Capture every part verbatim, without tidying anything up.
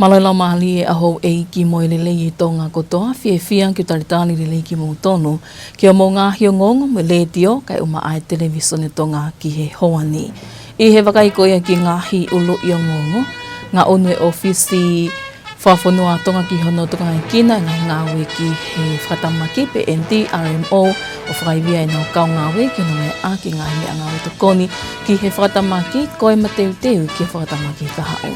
Mālō e laumālie ʻa houʻeiki mo e lelei ʻi Tonga kotoa, fiefia ke talitali lelei kimoutolu ki hoʻomou ngaahi ongoongo mei he letiō kae ʻumaʻā e televīsone Tonga ki he houa ni. ʻI he vakai ko ia ki he ngaahi ʻuluʻi ongoongo, ngaʻunu e ʻōfisi fakafonua Tonga ki hono tokangaʻi ʻa e ngaahi ngāue ki he fakatamaki pe NDRMO ʻo fakaivia ʻenau kau ngāue ki hono ngāueʻaki e ngaahi meʻangāue tokoni ki he fakatamaki, ko e mateuteu ki he fakatamaki kahaʻu.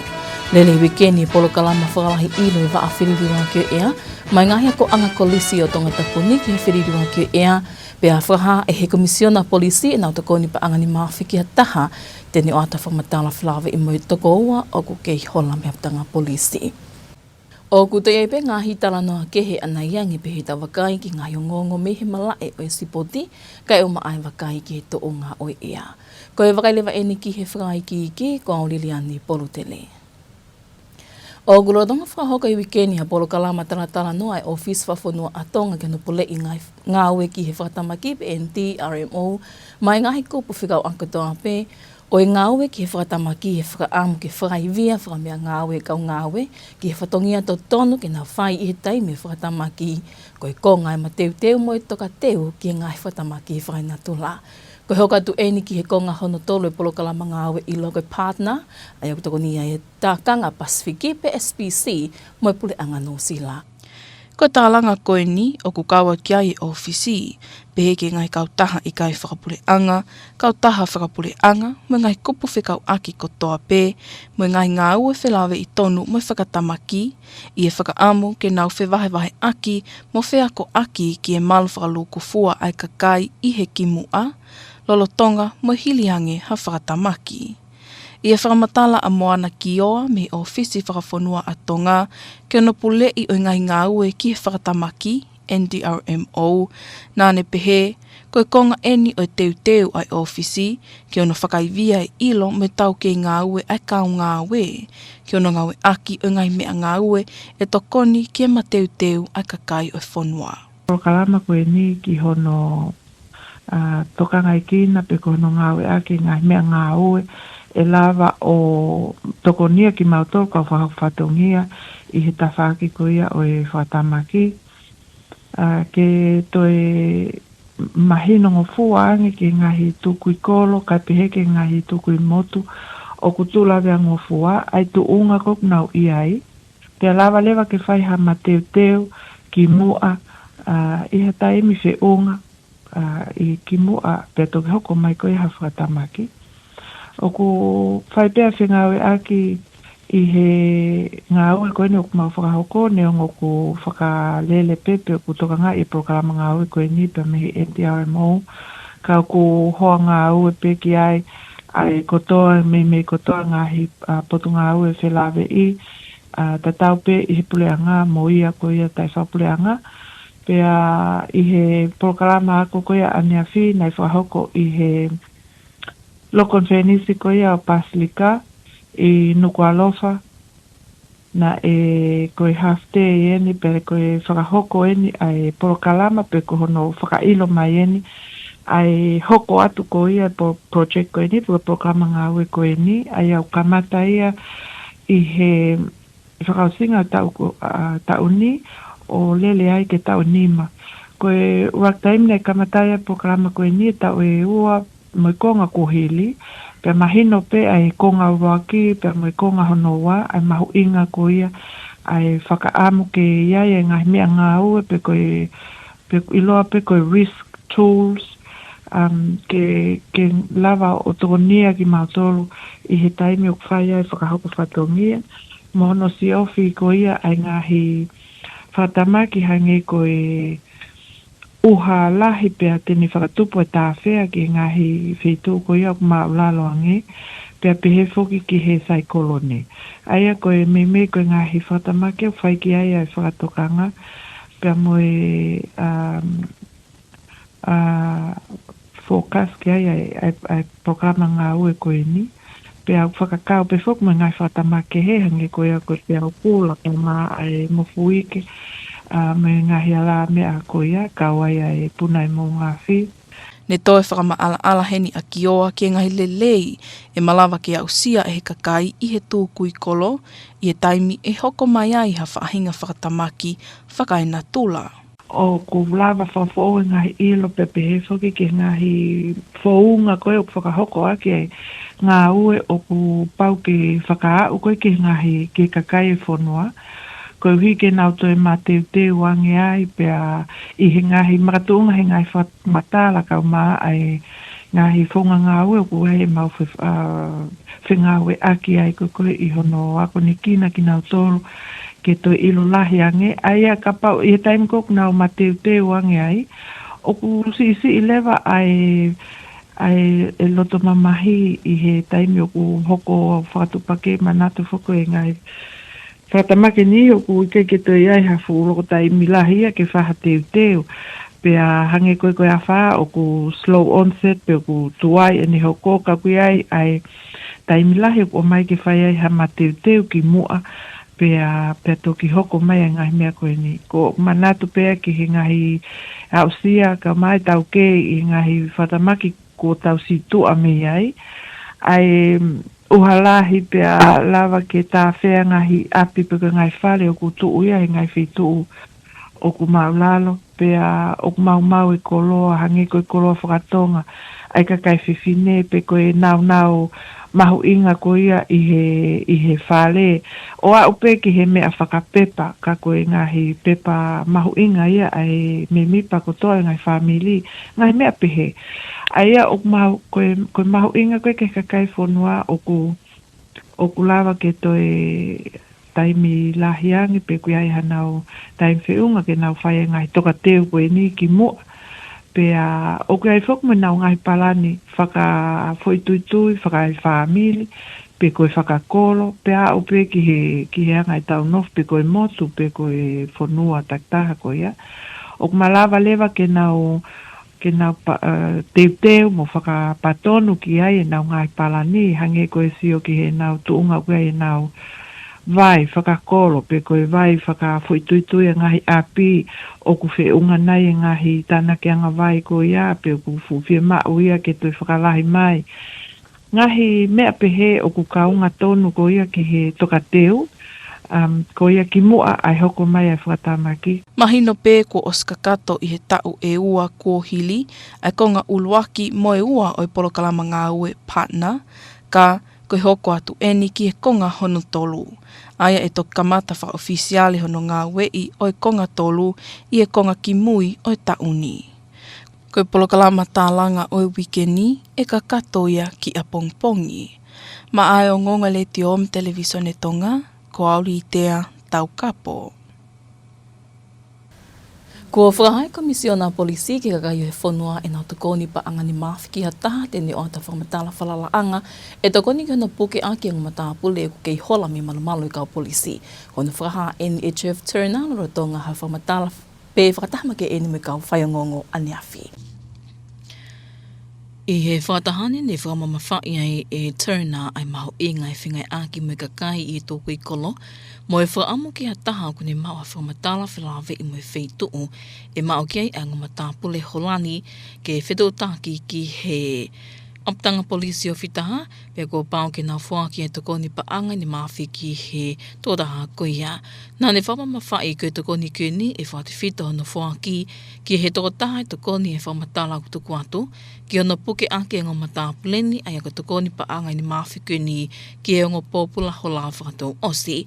Lele uikeʻeni e polokalama fakalahi ʻilo e vaʻa feliliuaki ʻo e ʻea maʻa e ngaahi akoʻanga kolisi ʻo Tongatapu ni ki he feliliuaki ʻo e ʻea, pea fakahā ʻe he Komisiona Polisi ʻenau tokoni paʻanga nima afe ki ha taha te ne ʻoatu ha fakamatala felāveʻi mo e toko ua ʻoku kei hola mei he ʻapitanga polisi. ʻOku toe ʻi ai pē ngaahi talanoa kehe ʻanai ange pē heʻetau vakai ki he ngaahi ongoongo mei he malaʻe ʻo e sipoti, kae ʻumaʻā e vakai ki he toʻonga ʻo e ʻea. Ko e vakai leva ʻeni ki he fakaikiiki, ko au Liliani Polutele. ʻOku lolotonga fakahoko ʻi he uikeʻeni ha polokalama talatalanoa ʻa e ʻōfisi fakafonua ʻa Tonga ki hono puleʻi ngaahi ngāue ki he fakatamaki pe NDRMO maʻa e ngaahi kupu fekauʻaki kotoa pē ʻo e ngāue ki he fakatamaki, he fakaʻamu ke fakaivia fakameʻangāue e kau ngāue ki he fatongia totonu ke nau fai ʻi he taimi ʻo e fakatamaki, ko e konga e mateuteu mo e tokateu ki he ngaahi fakatamaki fakaenatula. Ko e hoko atu ʻeni ki he konga hono tolu e polokalama ngāue ʻi loto e partner, ʻa ia ʻoku tokoni ai e Tākanga Pasifiki pe SPC mo e Puleʻanga Nuʻusila. Ko e tālanga ko eni ʻoku kau ki ai e ʻōfisi, pehē ki he ngaahi kautaha ʻikai fakapuleʻanga, kautaha fakapuleʻanga, mo e ngaahi kupu fekauʻaki kotoa pē, mo e ngaahi ngāue felāveʻi tonu mo e fakatamaki, ʻi he fakaʻamu ke nau fevahevaheʻaki mo feakoʻaki ki he malu fakalūkufua ʻa e kakai ʻi he kimuʻa, lolotonga mo e hili ange ha fakatamaki. ʻI he fakamatala ʻa Moana Kioa mei he ʻōfisi fakafonua ʻa Tonga ki hono puleʻi ʻo e ngaahi ngāue ki he fakatamaki, NDRMO, naʻa ne pehē, ko e konga ʻeni ʻo e teuteu ʻa e ʻōfisi ki hono fakaivia e ʻilo mo e taukei ngāue ʻa e kau ngāue ki hono ngāueʻaki ʻo e ngaahi meʻangāue ʻe tokoni ki he mateuteu ʻa e kakai ʻo e fonua. Polokalama ko eni ki hono, ʻa, tokangaʻi kina pe ko hono ngāueʻaki e ngaahi meʻangāue ʻe lava ʻo tokonia kimautolu kau fakahoko fatongia ʻi he tafaʻaki ko ia ʻo e fakatamaki, ʻa, ke toe mahinongofua ange ki he ngaahi tukui kolo, kae pehē ki he ngaahi tukui motu ʻoku tuʻu laveangofua ʻa e tuʻunga ko ē ʻoku nau ʻi ai. Pea lava leva ke fai ha mateuteu kimuʻa, ʻa, ʻi ha taimi feʻunga, ʻa, ʻi kimuʻa pea toki hoko mai ko ia ha fakatamaki. ʻOku fai pē ʻa e fengāueʻaki ʻi he ngāue ko eni ʻoku mau fakahoko, neongo ʻoku fakalele pē pe ʻoku tokangaʻi e polokalama ngāue ko eni pea mei he NDRMO, ka ʻoku hoa ngāue pē ki ai ʻa e kotoa, meimei kotoa ngaahi, ʻa, potungāue felāveʻi, ʻa, tatau pē ʻi he puleʻanga mo ia ko ia taʻefakapuleʻanga. Pea ʻi he polokalama ako ko ia ʻaneafi naʻe fakahoko ʻi he Lō Konifelenisi ko ia ʻo Pasilika ʻi Nukuʻalofa, naʻe ko e half day eni, pea ko e fakahoko eni ʻa e polokalama pe ko hono fakaʻilo mai eni ʻa e hoko atu ko ia e po-, project ko eni, pe ko e polokalama ngāue ko eni, ʻa ia ʻoku kamata ia ʻi he fakaʻosinga taʻu ko, ʻa, taʻu ni ʻo lele ai ki he taʻu nima. Ko e work time naʻe kamata ai e polokalama ko eni he taʻu ʻe ua mo e konga kuo hili, pea mahino pē ʻa e konga ʻuluaki, pea mo e konga hono ua, ʻa e mahuʻinga ko ia ʻa e fakaʻamu ke ʻi ai e ngaahi meʻangāue pe ko e, pe ʻiloa pē ko e risk tools, um, ke, ke lava ʻo tokonia kimautolu ʻi he taimi ʻoku fai ai e fakahoko fatongia, mo hono siofi ko ia ʻa e ngaahi fakatamaki hangē ko e ʻuha lahi pea te ne fakatupu e tāfea ki he ngaahi feituʻu ko ia ʻoku māʻulalo ange, pea pehē foki ki he saikolone. ʻA ia ko e meimei ko e ngaahi fakatamaki ʻoku fai ki ai ʻa e fakatokanga, pea mo e, um, ʻa, focus ki ai ʻa e, ʻa e, ʻa e polokalama ngāue ko eni. Pea ʻoku fakakau pē foki mo e ngaahi fakatamaki kehe hangē ko ia ko e peau kula, kae ʻumaʻā ʻa e mofuike, ʻa, mo e ngaahi ala meʻa ko ia, kau ai ʻa e puna ʻi he moʻunga afi. Ne toe fakamaʻalaʻala heni ʻa Kioa ki he ngaahi lelei ʻe malava ke aʻusia ʻe he kakai ʻi he tukui kolo, ʻi he taimi ʻe hoko mai ai ha faʻahinga fakatamaki fakaenatula. ʻOku lava fakafoʻou e ngaahi ʻilo pea pehē foki ki he ngaahi founga ko ē ʻoku fakahoko ʻaki e ngāue ʻoku pau ke fakaaʻu ko ē ki he ngaahi, ki he kakai e fonua. Koeʻuhi ke nau toe mateuteu ange ai pea ʻi he ngaahi makatuʻunga he ngaahi fakamatala kae ʻumaʻā e ngaahi founga ngāue ʻoku ʻi ai e mau fe-, ʻa, fengāueʻaki ai ko ē ko ē ʻi hono akonekina kinautolu ke toe ʻilo lahi ange. ʻA ia kapau ʻi he taimi ko ē ʻoku nau mateuteu ange ai, ʻoku siʻisiʻi leva ʻa e, ʻa e, e loto mamahi ʻi he taimi ʻoku hoko fakatuʻupakē manatu foki e ngaahi fakatamaki ni ʻoku ʻikai ke toe ʻi ai ha fuʻu loko taimi lahi ia ke fai ha teuteu. Pea hangē ko ē ko e afā ʻoku slow onset pe ʻoku tuai ʻene hoko ka ʻoku ʻi ai ʻa e taimi lahi ʻoku ʻomai ke fai ai ha mateuteu ki muʻa pea, pea toki hoko mai ʻa e ngaahi meʻa ko eni. ʻOku ou manatu pē ki he ngaahi aʻusia kae ʻumaʻā e taukei ʻi he ngaahi fakatamaki kuo tau situʻa mei ai. ʻA e ʻuha lahi pea lava ke tāfea ngaahi ʻapi pe ko e ngaahi fale ʻoku tuʻu ia he ngaahi feituʻu ʻoku māʻulalo, pea ʻoku maumau e koloa, hangē ko e koloa fakatonga ʻa e kakai fefine pe ko e naunau mahuʻinga ko ia ʻi he, ʻi he fale. ʻO aʻu pē ki he meʻa fakapepa, ka ko e ngaahi pepa mahuʻinga ia ʻa e mēmipa kotoa e ngaahi fāmili, ngaahi meʻa pehē. ʻA ia ʻoku mahu-, ko e, ko e mahuʻinga ko ē ki he kakai fonua ʻoku, ʻoku lava ke toe taimi lahi ange pe ʻoku ʻi ai hanau taimi feʻunga ke nau fai e ngaahi tokateu ko eni ki muʻa. Pea ʻoku ʻi ai foki mo ʻenau ngaahi palani fakafoʻituitui, fakaefāmili, pe ko e fakakolo, pea aʻu pē ki he, ki he anga ʻetau nofo, pe ko e motu, pe ko e fonua takitaha ko ia. ʻOku malava leva ke nau, ke nau pa-, ʻa, teuteu mo fakapatonu ki ai ʻenau ngaahi palani, hangē ko e sio ki heʻenau tuʻunga ʻoku ʻi ai ʻenau vai fakakolo, pe ko e vai fakafoʻituitui e ngaahi ʻapi, ʻoku feʻunga nai e ngaahi tānaki angavai ko ia, pe ʻoku fuʻu fiemaʻu ia ke toe fakalahi mai. Ngaahi meʻa pehē ʻoku kaunga tonu ko ia ki he tokateu, um, ko ia ki muʻa ʻa e hoko mai ʻa e fakatamaki. Mahino pē kuo ʻosi kakato ʻi he taʻu ʻe ua kuo hili ʻa e konga ʻuluaki mo e ua ʻo e polokalama ngāue Partner, ka ko e hoko atu eni ki he konga hono tolu. ʻA ia ʻe toki kamata fakaʻofisiale hono ngāueʻi ʻo e konga tolu ʻi he konga kimui ʻo e taʻu ni. Ko e polokalama tālanga ʻo e uike ni ʻe kakato ia ki ʻapongipongi. Maʻa e ongoongo ʻa e Letiō mo e Televīsone Tonga, ko au Litea Taukapo. Kuo fakahā ʻe he Komisiona Polisi ki he kakai ʻo e fonua ʻenau tokoni paʻanga ni mafi ki ha taha te ne ʻoatu ha fakamatala falalaʻanga ʻe tokoni ki hono pukeʻaki e ongo matāpule ʻoku kei hola mei malumalu e kau polisi. Ko hono fakahā eni ʻe Jeff Turner lolotonga ha fakamatala pe fakataha makehe eni mo e kau faiongoongo ʻaneafi. ʻI he fakataha ni ne fakamamafaʻi ai ʻe Turner ʻa e mahuʻinga e fengāueʻaki mo e kakai ʻi he tukui kolo, mo e fakaʻamu ki ha taha ʻoku ne maʻu ha fakamatala felāveʻi mo e feituʻu ʻe maʻu ki ai ʻa e ongo matāpule hola ni ke fetuʻutaki ki he ʻapitanga polisi ofi taha, pea kuo pau ke nau foaki e tokoni paʻanga ni mafi ki he tokotaha ko ia. Naʻa ne fakamamafaʻi ko e tokoni ko eni ʻe fakatefito hono foaki ki he tokotaha e tokoni e fakamatala ʻoku tuku atu ki hono pukeʻaki e ongo matāpule ni, ʻa ia ko e tokoni paʻanga ni mafi ko eni ki he ongo pōpula hola fakatouʻosi.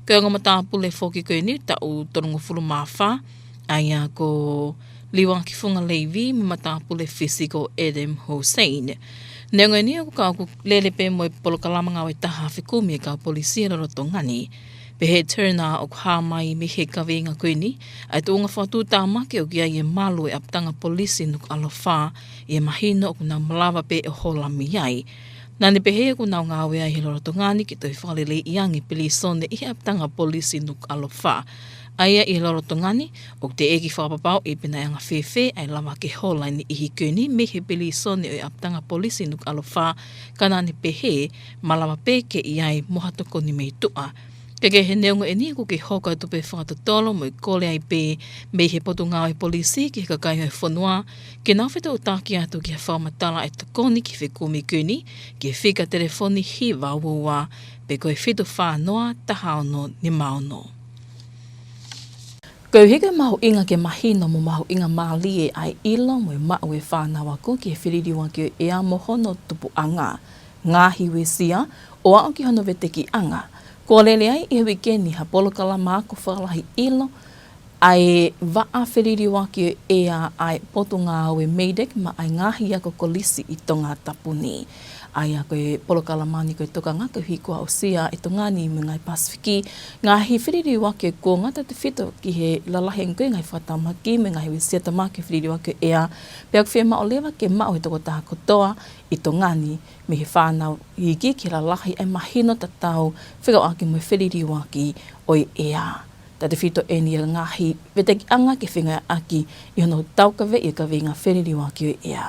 Ko e ongo matāpule foki ko eni taʻu tolungofulu mā fā, ʻa ia ko Liuaki Funga Leivi mo e matāpule fisi ko Adam Hussein. Neongo eni ʻoku kau ʻoku lele pē mo e polokalama ngāue taha fekumi e kau polisi ʻi he lolotonga ni. Pehē ʻe Turner ʻoku hā mai mei he kaveinga ko eni ʻa e tuʻunga fakatuʻutāmaki ʻoku ʻi ai e malu e ʻapitanga polisi Nukuʻalofa ʻi he mahino ʻoku nau malava pē ʻo hola mei ai. Naʻa ne pehē ʻoku nau ngāue ai ʻi he lolotonga ni ke toe fakaleleiʻi ange e pilīsone ʻi he ʻapitanga polisi Nukuʻalofa. ʻA ia ʻi he lolotonga ni, ʻoku teʻeki fakapapauʻi pe naʻe anga fēfē ʻa e lava ke hola e niʻihi ko eni mei he pilīsone ʻo e ʻapitanga polisi Nukuʻalofa, ka naʻa ne pehē, malava pē ke ʻi ai mo ha tokoni mei tuʻa. Kae kehe, neongo ʻeni, ʻoku kei hoko atu pē fakatotolo mo e kole ai pē mei he Potungāue Polisi ki he kakai ʻo e fonua ke nau fetoʻutaki atu ki ha fakamatala ʻe tokoni ki he fekumi ko eni ki he fika telefoni hiva ua ua, pe ko e fitu fā noa taha ono nima ono. Koeʻuhi ko e mahuʻinga ke mahino mo mahuʻingamālie ʻa e ʻilo mo e maʻu ʻa e fānau ako ki he feliliuaki ʻo e ʻea mo hono tupuʻanga, ngaahi uesia, ʻo aʻu ki hono vetekiʻanga, kuo lele ai ʻi he uike ni ha polokalama ako fakalahi ʻilo ʻa e vaʻa feliliuaki ʻo e ʻea ʻa e Potungāue MEIDECC maʻa e ngaahi ako kolisi ʻi Tongatapu ni. ʻA ia ko e polokalama ni ko e tokanga koeʻuhi kuo aʻusia ʻe Tonga ni mo e ngaahi Pasifiki ngaahi feliliuaki ʻo e kuonga, tautefito ki he lalahi ange ko e ngaahi fakatamaki mo e ngaahi uesia, talamai ko e feliliuaki ʻo e ʻea, pea ʻoku fiemaʻu leva ke maʻu ʻe he tokotaha kotoa ʻi Tonga ni, mei he fānau iiki ki he lalahi, ʻa e mahino tatau fekauʻaki mo e feliliuaki ʻo e ʻea, tautefito ʻeni ʻa e ngaahi vetekiʻanga ke fengāueʻaki ʻi hono taukaveʻi e kaveinga feliliuaki ʻo e ʻea.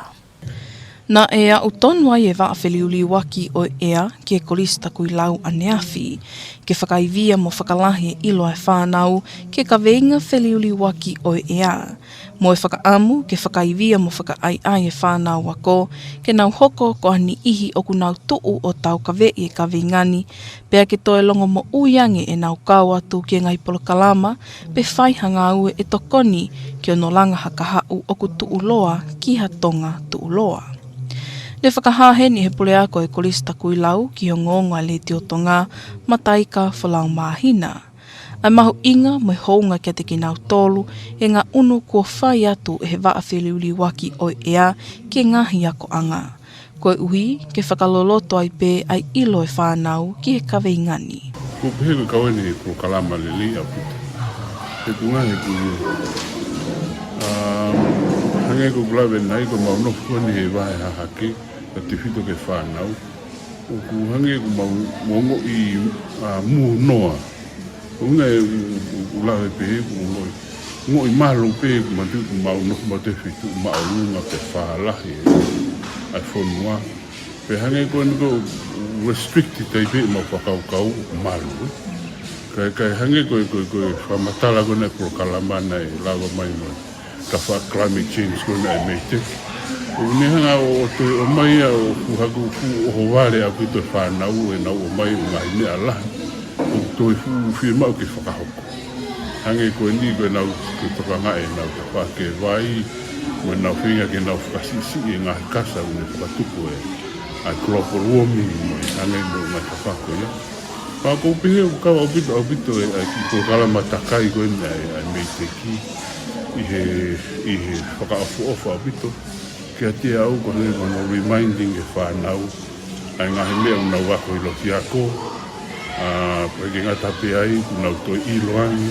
Naʻe aʻu tonu ai e vaʻa feliliuaki ʻo e ʻea ki he Kolisi Takuilau ʻaneafi, ke fakaivia mo fakalahi e ʻilo ʻa e fānau ki he kaveinga feliliuaki ʻo e ʻea, mo e fakaʻamu ke fakaivia mo fakaʻaiʻai e fānau ako ke nau hoko ko ha niʻihi ʻoku nau tuʻu ʻo taukaveʻi e kaveinga ni, pea ke toe longomoʻui ange ʻenau kau atu ki he ngaahi polokalama pe fai ha ngāue ʻe tokoni ki hono langa ha kahaʻu ʻoku tuʻuloa ki ha Tonga tuʻuloa. Ne fakahā heni ʻe he puleako ʻo e Kolisi Takuilau ki he ongoongo ʻa e Letiō Tonga, Mataika Folaumāhina, ʻa e mahuʻinga mo e hounga kiate kinautolu e ngaʻunu kuo fai atu ʻe he vaʻa feliliuaki ʻo e ʻea ki he ngaahi akoʻanga, koeʻuhi ke fakaloloto ai pē ʻa e ʻilo ʻa e fānau ki he kaveinga ni. ʻOku ou pehē ko e kau eni he polokalama lelei ʻaupito. He ko e ngaahi, he ko e, ʻa, hangē ko ʻeku lave ʻanenai, ko ʻemau nofo ko eni he vahe hahake, tautefito ki he fānau, ʻoku hangē ko ʻemau ongoʻi, ʻa, mūnoa. ʻUhinga ē ʻoku, ʻoku, ʻoku lave pē, ʻoku ongoʻi, ongoʻi malu pē, ʻoku mau tui ʻoku mau nofo mautefito ʻi he māʻolunga pe fālahi ʻa e fonua. Pea hangē ko eni ʻoku restricted ai pē ʻemau fakakaukau, ʻoku malu, ē. Kae, kae hangē ko e, ko e, ko e fakamatala ko ena ʻa e polokalama naʻe lava mai mo e tafaʻaki climate change ko ena ʻa e MEIDECC. ʻOku ne hanga ʻo, ʻo toe ʻomai ia ʻo fuʻu hako, fuʻu ʻohovale ʻaupito e fānau ʻenau ʻomai ʻo e ngaahi meʻa lahi ʻoku toe fuʻu fiemaʻu ke fakahoko. Hangē ko eni ko ʻenau, ko e tokanga ʻenau tafaʻaki vai, mo ʻenau feinga ke nau fakasiʻisiʻi e ngaahi kasa ʻoku ne fakatupu ʻe, ʻa e global warming mo e hangē mo e ngaahi tafaʻaki ko ia. Pea ʻoku ou pehē ʻoku kau ʻaupito, ʻaupito e, ʻa e kiʻi polokalama takai ko eni ʻa e, ʻa e MEIDECC ʻi he, ʻi he fakaʻofoʻofa ʻaupito kiate au, ko e hangē ko hono reminding e fānau ʻa e ngaahi meʻa ʻoku nau ako ʻi loto ʻi he ako, ʻa, pea ʻikai ke ngata pē ai, ʻoku nau toe ʻilo ange,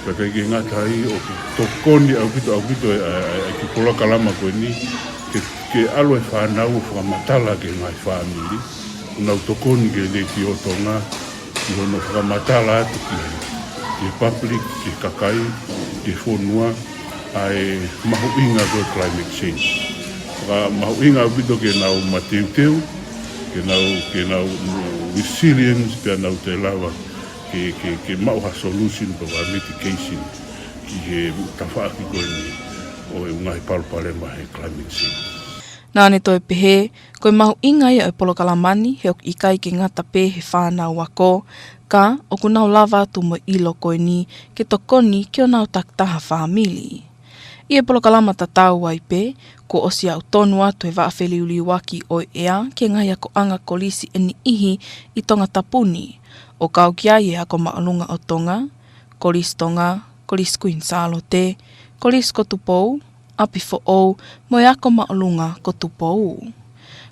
pea ʻikai ke ngata ai, ʻoku tokoni ʻaupito, ʻaupito e, ʻa e, ʻa e, ʻa e kiʻi polokalama ko eni, ke, ke ʻalu e fānau ʻo fakamatala ki he ngaahi fāmili, ʻoku nau tokoni ki he Letiō Tonga, ʻi hono fakamatala atu ki he, ki he public, ki he kakai, ki he fonua, ʻa e mahuʻinga ko e climate change. Fakamahuʻinga ʻaupito ke nau mateuteu, ke nau, ke nau resilience, pea nau toe lava ke, ke, ke maʻu ha solution pe ha mitigation ki he tafaʻaki ko eni ʻo e ngaahi palopalema he climate change. Naʻa ne toe pehē, ko e mahuʻinga ia ʻo e polokalama ni, he ʻoku ʻikai ke ngata pē he fānau ako, ka ʻoku nau lava atu mo e ʻilo ko eni ke tokoni ki honau takitaha fāmili. ʻI he polokalama tatau ai pē, kuo ʻosi aʻu tonu atu e vaʻa feliliuaki ʻo e ʻea ki he ngaahi akoʻanga kolisi ʻe niʻihi ʻi Tongatapu ni, ʻo kau ki ai e Ako Māʻolunga ʻo Tonga, Kolisi Tonga, Kolisi Kuini Sālote, Kolisi ko Tupou, ʻApifoʻou, mo e Ako Māʻolunga ko Tupou.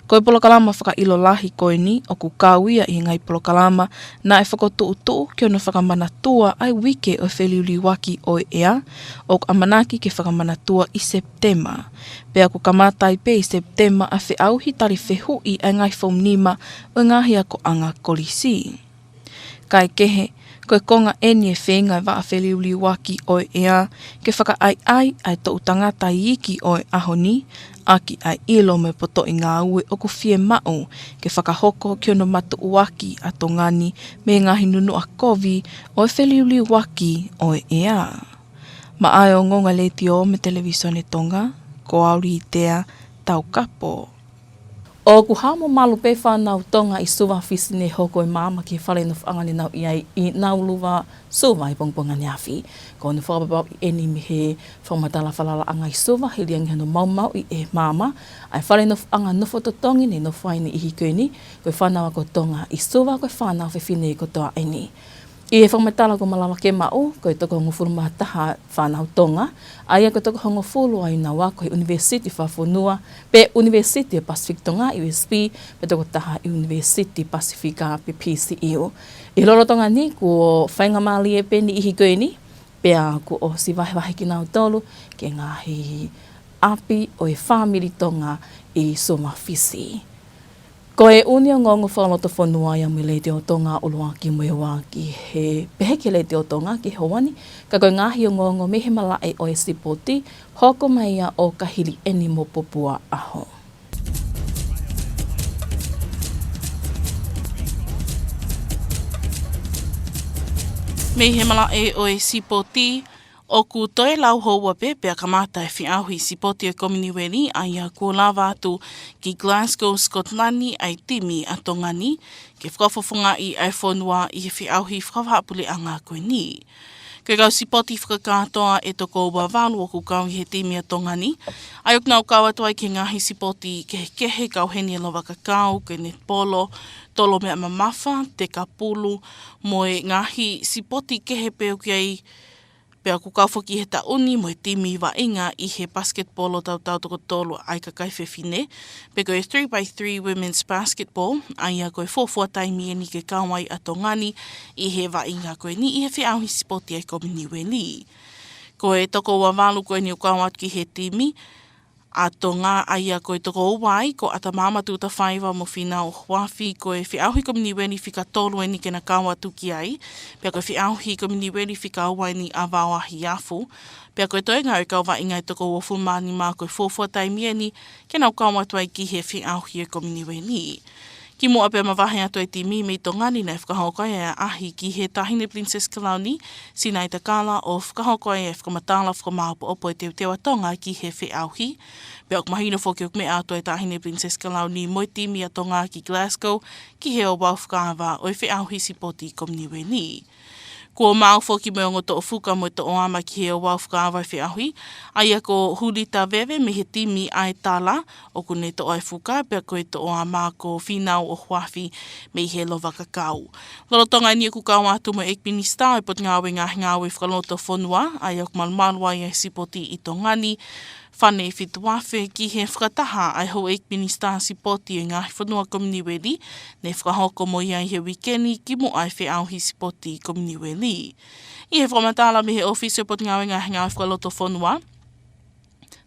Ko e polokalama fakaʻilo lahi ko eni ʻoku kau ia ʻi he ngaahi polokalama naʻe fokotuʻutuʻu ki hono fakamanatua ʻa e uike ʻo e feliliuaki ʻo e ʻea, ʻoku ʻamanaki ke fakamanatua ʻi Sepitema. Pea ʻoku kamata ai pē ʻi Sepitema ʻa e feʻauhi tali fehuʻi ʻa e ngaahi foomu nima ʻo e ngaahi akoʻanga kolisi. Kae kehe, ko e konga eni e feinga e vaʻa feliliuaki ʻo e ʻea ke fakaʻaiʻai ʻa e toʻu tangata iiki ʻo e ʻaho ni, ʻaki ʻa e ʻilo mo e potoʻi ngāue ʻoku fiemaʻu ke fakahoko ki hono matuʻuaki ʻa Tonga ni mei he ngaahi nunuʻa kovi ʻo e feliuliuaki ʻo e ʻea. Maʻa e ongoongo ʻa e Letiō mo e Televīsone Tonga, ko au Litea Taukapo. ʻOku hao mo malu pē fānau Tonga ʻi Suva, Fisi, ne hoko e maama ki he fale nofoʻanga ne nau ʻi ai ʻi Nauluva, Suva, ʻi he pongipongi ʻaneafi. Ko hono fakapapauʻi ʻeni mei he fakamatala falalaʻanga ʻi Suva, hili ange hono maumauʻi ʻe he maama ʻa e fale nofoʻanga nofo totongi ne nofo ai e niʻihi ko eni, ko e fānau ako Tonga ʻi Suva, ko e fānau fefine kotoa ʻeni. ʻI he fakamatala kuo malava ke maʻu, ko e toko hongofulu mā taha fānau Tonga, ʻa ia ko e toko hongofulu ʻa ia naʻa nau ako he ʻUnivēsiti Fakafonua, pe ʻUnivēsiti ʻo e Pasifiki Tonga, U S P, pea toko taha ʻi he ʻUnivēsiti Pasifika pe P C U. ʻI he lolotonga ni, kuo faingamālie pē e niʻihi ko eni, pea kuo ʻosi vahevahe kinautolu ki he ngaahi ʻapi ʻo e fāmili Tonga ʻi Suva, Fisi. Ko e ʻū ongoongo fakalotofonua ia mei he Letiō Tonga ʻo ʻalu ʻaki mo e ʻofa ki he, pehē ki he Letiō Tonga ki he houa ni, ka ko e ngaahi ongoongo mei he malaʻe ʻo e sipoti, hoko mai ia ʻo ka hili ʻeni mo Popua ʻAho. Mei he malaʻe ʻo e sipoti, ʻoku toe lau houa pē pea kamata e feʻauhi sipoti ʻo e Kominiueli, ʻa ia kuo lava atu ki Glasgow, Scotland, ʻa e timi ʻa Tonga ni, ke fakafofongaʻi ʻa e fonua ʻi he feʻauhi fakavahaʻapuleʻanga ko eni. Ko e kau sipoti fakakātoa ʻe toko ua valu ʻoku kau ʻi he timi ʻa Tonga ni, ʻa ia ʻoku nau kau atu ai ki he ngaahi sipoti kehekehe kau heni e lova kakau, ko e netipolo, tolo meʻa mamafa, teka pulu, mo e ngaahi sipoti kehe pē ʻoku ʻi ai, pea ʻoku kau foki he taʻu ni mo e timi vaʻinga ʻi he pasiketipolo tautau toko tolu ʻa e kakai fefine, pe ko e three by three women's basketball, ʻa ia ko e fuofua taimi ʻeni ke kau ai ʻa Tonga ni ʻi he vaʻinga ko eni ʻi he feʻauhi sipoti ʻa e Kominiueli. Ko e toko ua valu ko eni ʻoku kau atu ki he timi ʻa Tonga, ʻa ia ko e toko ua ai, ko ʻAtamaama Tutafaiva mo Fīnau ʻOhoafi. Ko e feʻauhi Kominiueli fika tolu ʻeni ke na kau atu ki ai, pea ko e feʻauhi Kominiueli fika ua ʻeni ʻa Vao Ahiafu, pea ko e toenga ʻo e kau vaʻinga ʻe toko uofulu mā nima ko e fuofua taimi ʻeni ke nau kau atu ai ki he feʻauhi ʻo e Kominiueli. Kimuʻa pea mavahe atu e timi mei Tonga ni, naʻe fakahoko ai ʻa e ʻaʻahi ki he Taʻahine Pilinisesi Kalauni, Sinaitakala, ʻo fakahoko ai e fakamatala fakamāʻopoʻopo e teuteu ʻa Tonga ki he feʻauhi. Pea ʻoku mahino foki ʻoku meʻa atu e Taʻahine Pilinisesi Kalauni mo e timi ʻa Tonga ki Glasgow ki he ouau fakaava ʻo e feʻauhi sipoti Kominiueli. Kuo maʻu foki mo e ongo toʻofuka mo e toʻoama ki he ouau fakaava ʻo e feʻauhi, ʻa ia ko Hulita Veve mei he timi ʻa e Tala, ʻoku ne toʻo e fuka, pea ko e toʻoama ko Fīnau ʻOhoafi mei he lova kakau. Lolotonga ʻeni ʻoku kau atu mo e ʻEiki Minisitā ʻo e Potungāue Ngaahi Ngāue Fakalotofonua, ʻa ia ʻoku malumalu ai e sipoti ʻi Tonga ni, Fane Fituafe, ki he fakataha ʻa e Houʻeiki Minisitā Sipoti ʻo e Ngaahi Fonua Kominiueli, ne fakahoko mo ia ʻi he uike ni kimuʻa e feʻauhi sipoti Kominiueli. ʻI he fakamatala mei he ʻŌfisi ʻo e Potungāue Ngaahi Ngāue Fakalotofonua,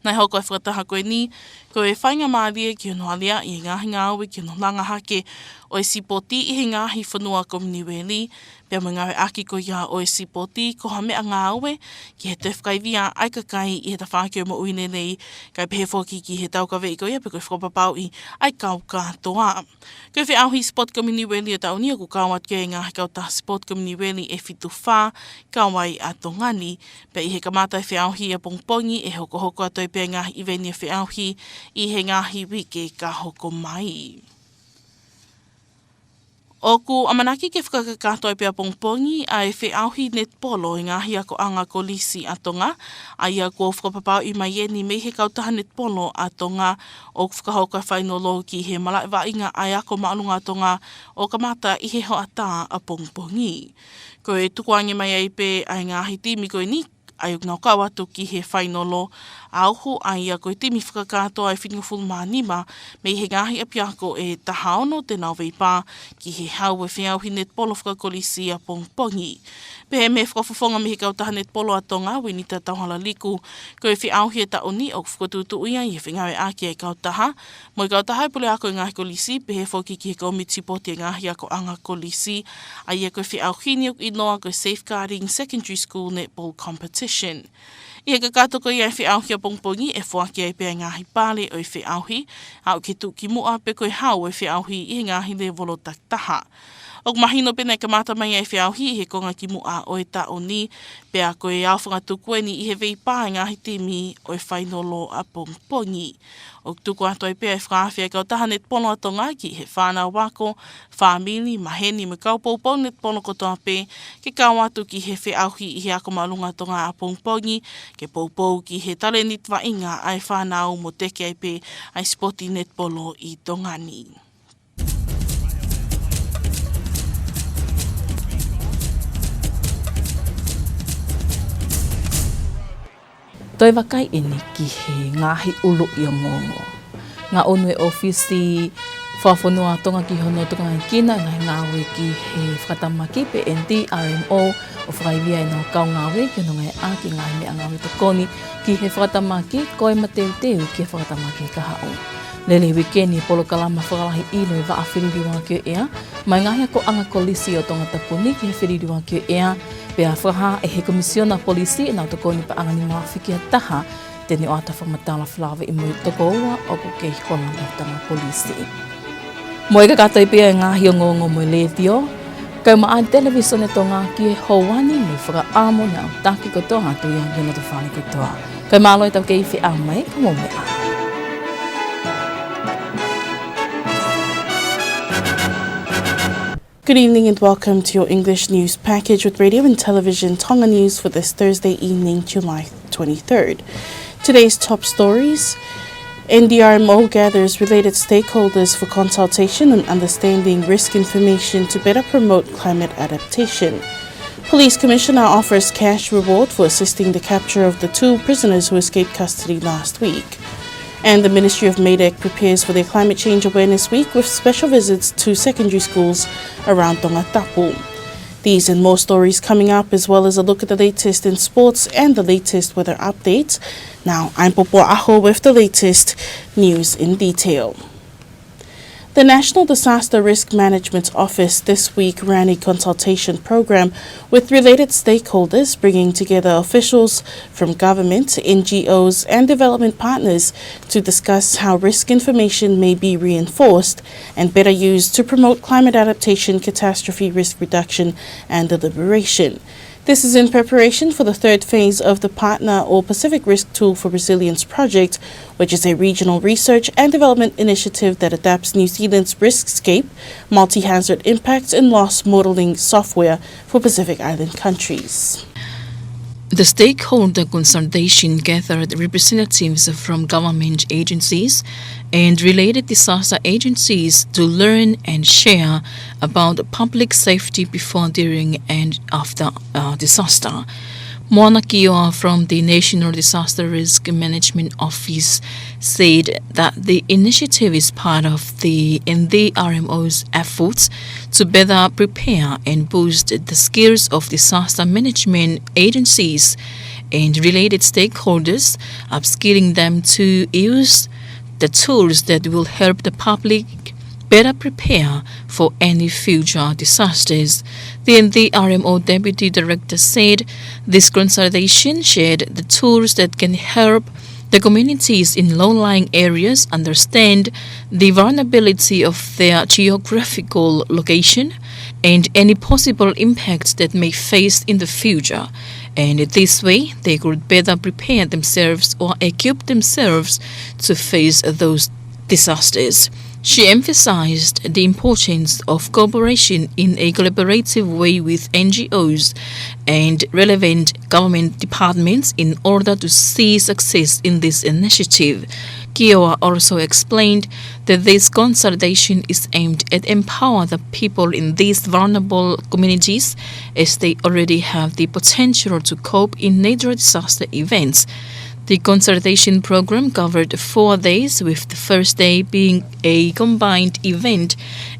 naʻe hoko e fakataha ko eni ko e faingamālie ki hono aleaʻi e ngaahi ngāue ki hono langa hake ʻo e sipoti ʻi he ngaahi fonua Kominiueli, pea mo e ngāueʻaki ko ia ʻo e sipoti ko ha meʻangāue ki he toe fakaivia ʻa e kakai ʻi he tafaʻaki ʻo e moʻui lelei, kae pehē foki ki he taukaveʻi ko ia pe ko e fakapapauʻi ʻa e kau kātoa. Ko e feʻauhi sipoti Kominiueli ʻo e taʻu ni ʻoku kau atu ki ai e ngaahi kautaha sipoti Kominiueli ʻe fitu fā, kau ai ʻa Tonga ni. Pea ʻi he kamata e feʻauhi ʻapongipongi, ʻe hokohoko atu ai pē e ngaahi ʻiveni ʻo e feʻauhi ʻi he ngaahi uike ka hoko mai. ʻOku ʻamanaki ke fakakakato ai pē ʻapongipongi ʻa e feʻauhi netipolo ʻo e ngaahi akoʻanga kolisi ʻa Tonga, ʻa ia kuo fakapapauʻi mai ʻeni mei he kautaha netipolo ʻa Tonga, ʻoku fakahoko e fainolo ki he malaʻe vaʻinga ʻa e Ako Māʻolunga ʻa Tonga ʻo kamata ʻi he hoʻatā ʻapongipongi. Ko e tukuange mai ai pē ʻa e ngaahi timi ko eni, ʻa ia ʻoku nau kau atu ki he fainolo ʻa uhu, ʻa ia ko e timi fakakātoa ʻe fitungofulu mā nima mei he ngaahi ʻapiako ʻe taha ono te nau veipā ki he hau ʻo e feʻauhi netipolo fakakolisi ʻapongipongi. Pehē mei he fakafofonga mei he kautaha netipolo ʻa Tonga, Winita Tauhalaliku, ko e feʻauhi ʻo e taʻu ni ʻoku fokotuʻutuʻu ia ʻi he fengāueʻaki ʻa e kautaha mo e kautaha ʻo e puleako ʻo e ngaahi kolisi, pehē foki ki he kōmiti sipoti ʻo e ngaahi akoʻanga kolisi, ʻa ia ko e feʻauhi ni ʻoku ʻiloa ko e Safeguarding Secondary School Netball Competition. ʻI he kakato ko ia e feʻauhi ʻapongipongi, ʻe foaki ai pē ʻa e ngaahi pale ʻo e feʻauhi, aʻu ki he tuʻukimuʻa pe ko e hau ʻo e feʻauhi ʻi he ngaahi lēvolo takitaha. ʻOku mahino pē naʻe kamata mai ʻa e feʻauhi ʻi he konga kimuʻa ʻo e taʻu ni, pea ko e aofangatuku eni ʻi he veipā ʻa e ngaahi timi ʻo e fainolo ʻapongipongi. ʻOku tuku atu ai pē ʻa e fakaafe ʻa e kautaha netipolo ʻa Tonga ki he fānau ako, fāmili, maheni mo e kau poupou netipolo kotoa pē, ke kau atu ki he feʻauhi ʻi he ako māʻolunga ʻa Tonga ʻapongipongi, ke poupou ki he talēniti vaʻinga ʻa e fānau mo teke ai pē ʻa e sipoti netipolo ʻi Tonga ni. Toe vakai eni ki he ngaahi ʻuluʻi ongoongo. Ngaʻunu e ʻōfisi Fakafonua ʻa Tonga ki hono tokangaekina e ngaahi ngāue ki he fakatamaki pe N D R M O, ʻo fakaivia ʻenau kau ngāue ki hono ngāueʻaki e ngaahi meʻangāue tokoni ki he fakatamaki, ko e mateuteu ki he fakatamaki he kahaʻu. Lele he uike ni e polokalama fakalahi ʻilo e vaʻa feliliuaki ʻo e ʻea maʻá e ngaahi akoʻanga kolisi ʻo Tongatapu ni ki he feliliuaki ʻo e ʻea, pea fakahā ʻe he Komisiona Polisi ʻenau tokoni paʻanga nima afe ki ha taha te ne ʻoatu ha fakamatala felāveʻi mo e toko ua ʻoku kei hola mei he tama polisi. Mo e kakato pē ia e ngaahi ongoongo mei he Letiō, kae ʻumaʻā e Televīsone Tonga ki he houa ni, mo e fakaʻamu naʻa tau taki kotoa atu ia ki he loto fale kotoa. Kae mālō e tau kei feʻao mai, ka mou meʻa. Good evening and welcome to your English news package with Radio and Television Tonga News for this Thursday evening, July twenty-third. Today's top stories. N D R M O gathers related stakeholders for consultation on understanding risk information to better promote climate adaptation. Police Commissioner offers cash reward for assisting the capture of the two prisoners who escaped custody last week. And the Ministry of MEIDECC prepares for their Climate Change Awareness Week with special visits to secondary schools around Tongatapu. These and more stories coming up, as well as a look at the latest in sports and the latest weather updates. Now, I'm Popo Aho with the latest news in detail. The National Disaster Risk Management Office this week ran a consultation program with related stakeholders, bringing together officials from government, N G Os, and development partners to discuss how risk information may be reinforced and better used to promote climate adaptation, catastrophe risk reduction, and deliberation. This is in preparation for the third phase of the Partner or Pacific Risk Tool for Resilience project, which is a regional research and development initiative that adapts New Zealand's riskscape, multi-hazard impacts and loss modelling software for Pacific Island countries. The stakeholder consultation gathered representatives from government agencies and related disaster agencies to learn and share about public safety before, during, and after a disaster. Moana Kioa from the National Disaster Risk Management Office said that the initiative is part of the N D R M O's efforts to better prepare and boost the skills of disaster management agencies and related stakeholders, upskilling them to use the tools that will help the public better prepare for any future disasters. The N D R M O Deputy Director said this consultation shared the tools that can help the communities in low-lying areas understand the vulnerability of their geographical location and any possible impacts that may face in the future. And this way, they could better prepare themselves or equip themselves to face those disasters. She emphasized the importance of cooperation in a collaborative way with N G Os and relevant government departments in order to see success in this initiative. Kioa also explained that this consultation is aimed at empower the people in these vulnerable communities, as they already have the potential to cope in natural disaster events. The consultation program covered four days, with the first day being a combined event,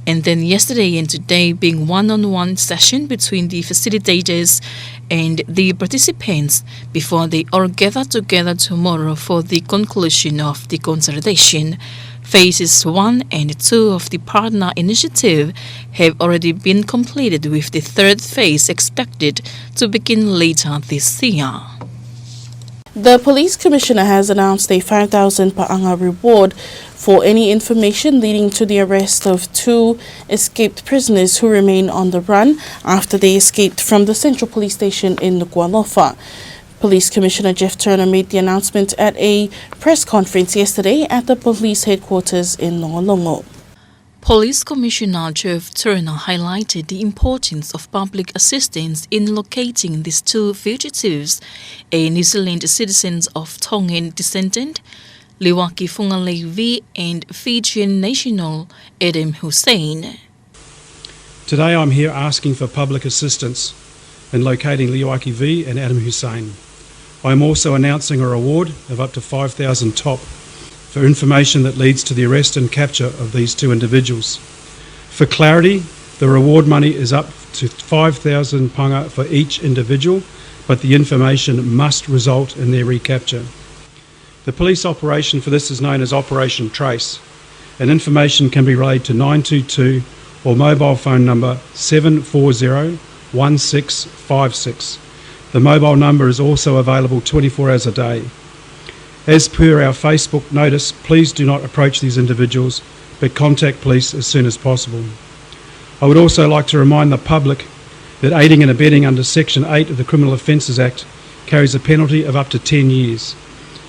and then yesterday and today being one-on-one session between the facilitators and the participants before they all gather together tomorrow for the conclusion of the consultation. Phases one and two of the partner initiative have already been completed, with the third phase expected to begin later this year. The police commissioner has announced a five thousand paʻanga reward for any information leading to the arrest of two escaped prisoners who remain on the run after they escaped from the Central Police Station in Nukuʻalofa. Police Commissioner Jeff Turner made the announcement at a press conference yesterday at the police headquarters in Longolongo. Police Commissioner Jeff Turner highlighted the importance of public assistance in locating these two fugitives, a New Zealand citizen of Tongan descent, Liuaki Funga Leivi, and Fijian national Adam Hussein. Today I'm here asking for public assistance in locating Liuaki V and Adam Hussein. I am also announcing a reward of up to five thousand top for information that leads to the arrest and capture of these two individuals. For clarity, the reward money is up to five thousand paʻanga for each individual, but the information must result in their recapture. The police operation for this is known as Operation Trace, and information can be relayed to nine two two or mobile phone number seven four zero one six five six. The mobile number is also available twenty-four hours a day. As per our Facebook notice, please do not approach these individuals, but contact police as soon as possible. I would also like to remind the public that aiding and abetting under Section eight of the Criminal Offences Act carries a penalty of up to ten years,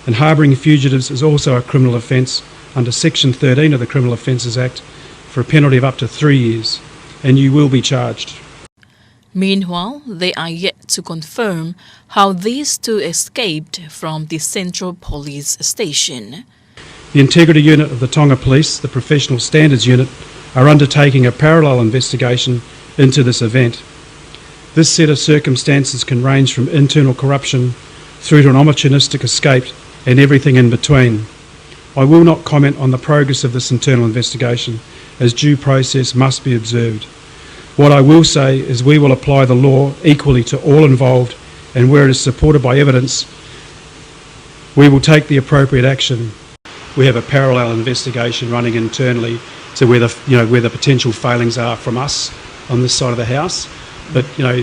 and harbouring fugitives is also a criminal offence under Section thirteen of the Criminal Offences Act for a penalty of up to three years, and you will be charged. Meanwhile, they are yet to confirm how these two escaped from the Central Police Station. The Integrity Unit of the Tonga Police, the Professional Standards Unit, are undertaking a parallel investigation into this event. This set of circumstances can range from internal corruption through to an opportunistic escape and everything in between. I will not comment on the progress of this internal investigation, as due process must be observed. What I will say is we will apply the law equally to all involved, and where it is supported by evidence, we will take the appropriate action. We have a parallel investigation running internally to where the, you know, where the potential failings are from us on this side of the house. But, you know,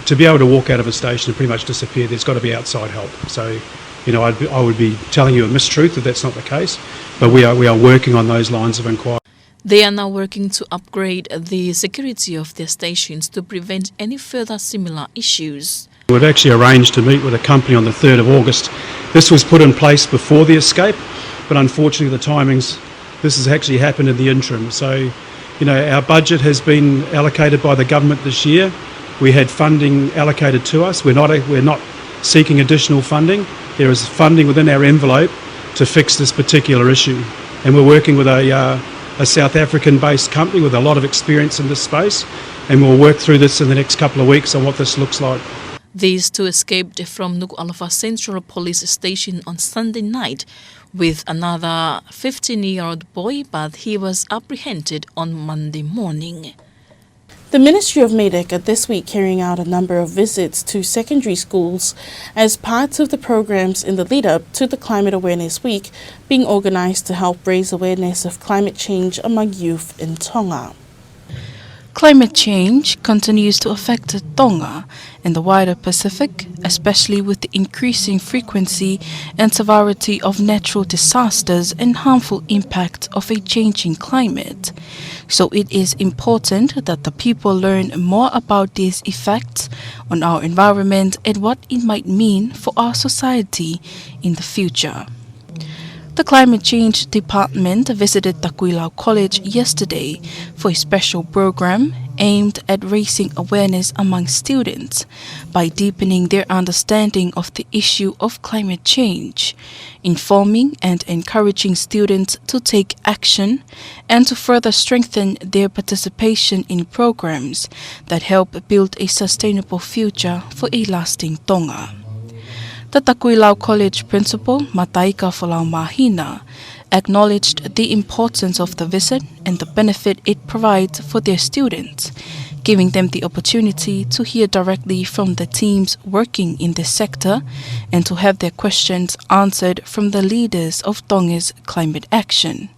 to be able to walk out of a station and pretty much disappear, there's got to be outside help. So, you know, I'd be, I would be telling you a mistruth if that's not the case. But we are, we are working on those lines of inquiry. They are now working to upgrade the security of their stations to prevent any further similar issues. We've actually arranged to meet with a company on the third of August. This was put in place before the escape, but unfortunately the timings, this has actually happened in the interim. So, you know, our budget has been allocated by the government this year. We had funding allocated to us. We're not, we're not seeking additional funding. There is funding within our envelope to fix this particular issue. And we're working with a, uh, a South African-based company with a lot of experience in this space, and we'll work through this in the next couple of weeks on what this looks like. These two escaped from Nukuʻalofa Central Police Station on Sunday night with another fifteen-year-old boy, but he was apprehended on Monday morning. The Ministry of MEDEC are this week carrying out a number of visits to secondary schools as part of the programs in the lead-up to the Climate Awareness Week being organised to help raise awareness of climate change among youth in Tonga. Climate change continues to affect Tonga and the wider Pacific, especially with the increasing frequency and severity of natural disasters and harmful impact of a changing climate. So it is important that the people learn more about these effects on our environment and what it might mean for our society in the future. The Climate Change Department visited Takuilau College yesterday for a special program aimed at raising awareness among students by deepening their understanding of the issue of climate change, informing and encouraging students to take action, and to further strengthen their participation in programs that help build a sustainable future for a lasting Tonga. The Takuilau College Principal, Mataika Folaumahina, acknowledged the importance of the visit and the benefit it provides for their students, giving them the opportunity to hear directly from the teams working in this sector and to have their questions answered from the leaders of Tonga's climate action.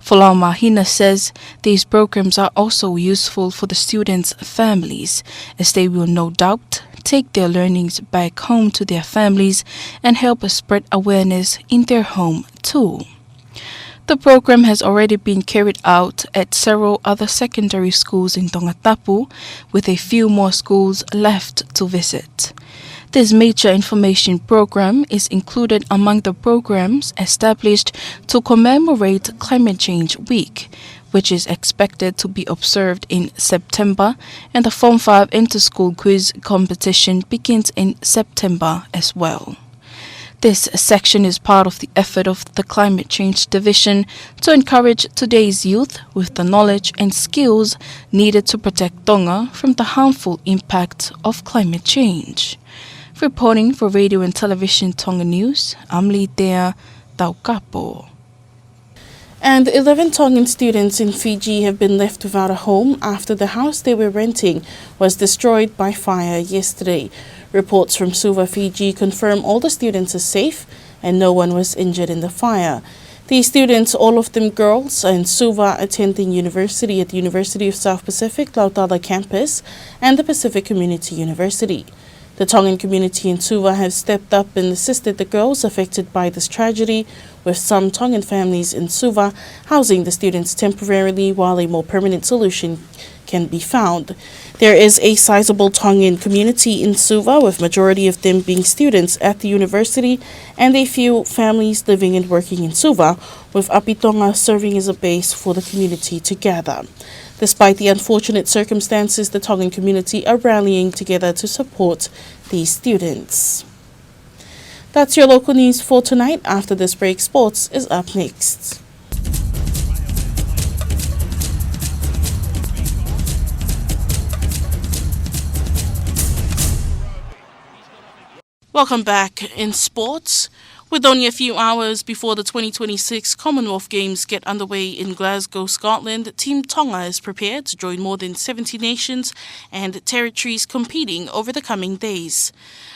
Folaumahina says these programs are also useful for the students' families, as they will no doubt take their learnings back home to their families and help spread awareness in their home too. The program has already been carried out at several other secondary schools in Tongatapu, with a few more schools left to visit. This major information program is included among the programs established to commemorate Climate Change Week, which is expected to be observed in September, and the Form five Inter-School Quiz competition begins in September as well. This section is part of the effort of the Climate Change Division to encourage today's youth with the knowledge and skills needed to protect Tonga from the harmful impact of climate change. Reporting for Radio and Television Tonga News, I'm Litea Taukapo. And eleven Tongan students in Fiji have been left without a home after the house they were renting was destroyed by fire yesterday. Reports from Suva, Fiji confirm all the students are safe and no one was injured in the fire. These students, all of them girls, are in Suva, attending university at the University of South Pacific Laucala campus and the Pacific Community University. The Tongan community in Suva have stepped up and assisted the girls affected by this tragedy, with some Tongan families in Suva housing the students temporarily while a more permanent solution can be found. There is a sizable Tongan community in Suva, with majority of them being students at the university, and a few families living and working in Suva, with ʻApitonga serving as a base for the community to gather. Despite the unfortunate circumstances, the Tongan community are rallying together to support these students. That's your local news for tonight. After this break, sports is up next. Welcome back. In sports, with only a few hours before the twenty twenty-six Commonwealth Games get underway in Glasgow, Scotland, Team Tonga is prepared to join more than seventy nations and territories competing over the coming days.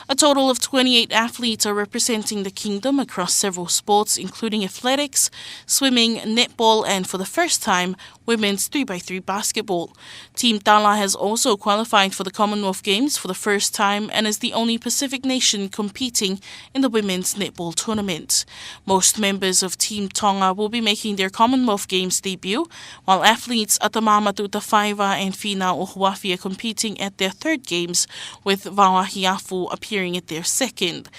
A total of twenty-eight athletes are representing the kingdom across several sports, including athletics, swimming, netball, and for the first time, women's three by three basketball. Team Tala has also qualified for the Commonwealth Games for the first time and is the only Pacific nation competing in the women's netball tournament. Most members of Team Tonga will be making their Commonwealth Games debut, while athletes Atamā Matuʻutafaiva and Fīnau ʻOhoafi are competing at their third games, with Vao Ahiafu appearing at their second.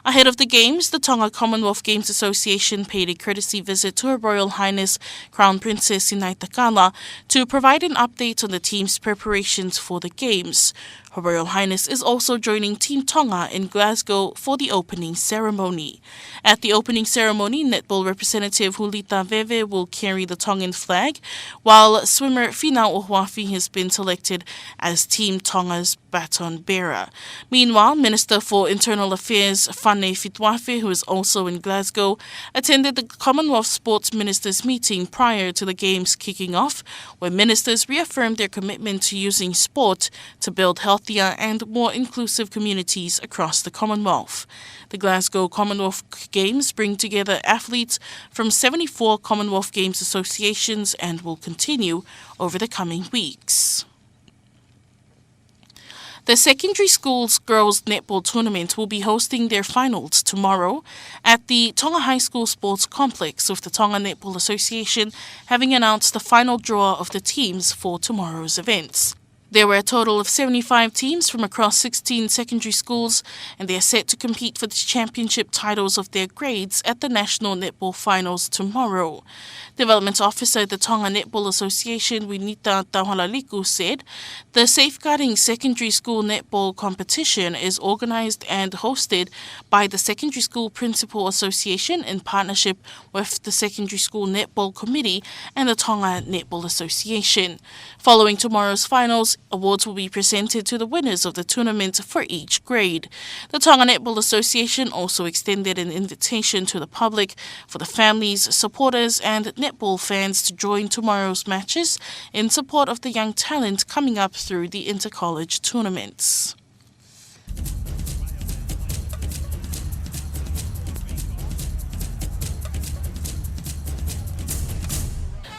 Ahead of the games, the Tonga Commonwealth Games Association paid a courtesy visit to Her Royal Highness Crown Princess Sinaitakala to provide an update on the team's preparations for the games. Her Royal Highness is also joining Team Tonga in Glasgow for the opening ceremony. At the opening ceremony, netball representative Hulita Veve will carry the Tongan flag, while swimmer Fīnau ʻOhoafi has been selected as Team Tonga's baton bearer. Meanwhile, Minister for Internal Affairs Fane Fituafe, who is also in Glasgow, attended the Commonwealth Sports Ministers meeting prior to the games kicking off, where ministers reaffirmed their commitment to using sport to build healthier and more inclusive communities across the Commonwealth. The Glasgow Commonwealth Games bring together athletes from seventy-four Commonwealth Games associations and will continue over the coming weeks. The secondary schools girls netball tournament will be hosting their finals tomorrow at the Tonga High School Sports Complex, with the Tonga Netball Association having announced the final draw of the teams for tomorrow's events. There were a total of seventy-five teams from across sixteen secondary schools, and they are set to compete for the championship titles of their grades at the National Netball Finals tomorrow. Development Officer at the Tonga Netball Association, Winita Tauhalaliku, said the Safeguarding Secondary School Netball Competition is organized and hosted by the Secondary School Principal Association in partnership with the Secondary School Netball Committee and the Tonga Netball Association. Following tomorrow's finals, awards will be presented to the winners of the tournament for each grade. The Tonga Netball Association also extended an invitation to the public for the families, supporters, and netball fans to join tomorrow's matches in support of the young talent coming up through the inter-college tournaments.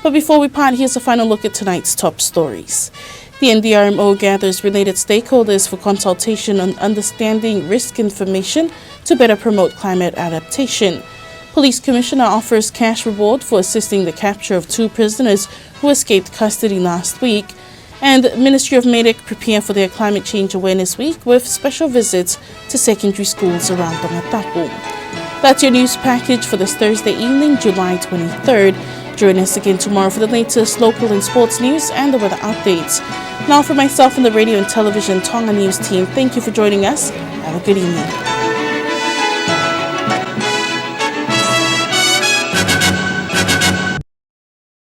But before we part, here's a final look at tonight's top stories. The N D R M O gathers related stakeholders for consultation on understanding risk information to better promote climate adaptation. Police Commissioner offers cash reward for assisting the capture of two prisoners who escaped custody last week. And Ministry of MEDEC prepare for their Climate Change Awareness Week with special visits to secondary schools around Tongatapu. That's your news package for this Thursday evening, July twenty-third. Join us again tomorrow for the latest local and sports news and the weather updates. Now, for myself and the Radio and Television Tonga News team, thank you for joining us. Have a good evening.